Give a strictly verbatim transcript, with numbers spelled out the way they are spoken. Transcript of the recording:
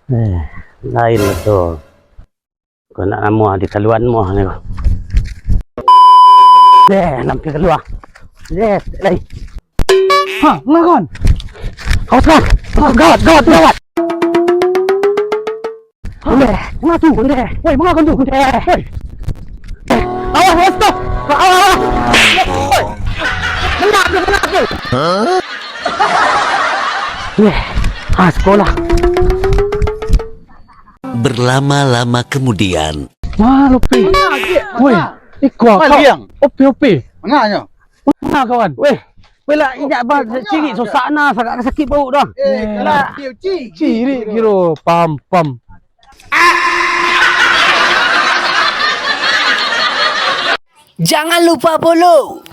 Eh, lain lah tu. Kau nak namuah di taluan muah ni kau. Deh, nampi kalua. Deh, lai. Ha, ngakon. Awas, kawan. Awas, gawat, gawat, gawat. Ondeh, manga tu, ondeh. Woi, manga kon tu? Ondeh. Woi. Awas, awas, stop. Awas, awas. Woi. Kena tu, kena tu. Ondeh. Ah, sekolah. Berlama-lama kemudian. Wah, Lopi. Woi, iko kau. Opi, opi. Manga nyo? Manga, kawan? Weh, bela indak ba cirik susah na, sagak sakik paruik dah. Eh, kalau dia cirik. Cirik kiro, pam, pam. Jangan lupa follow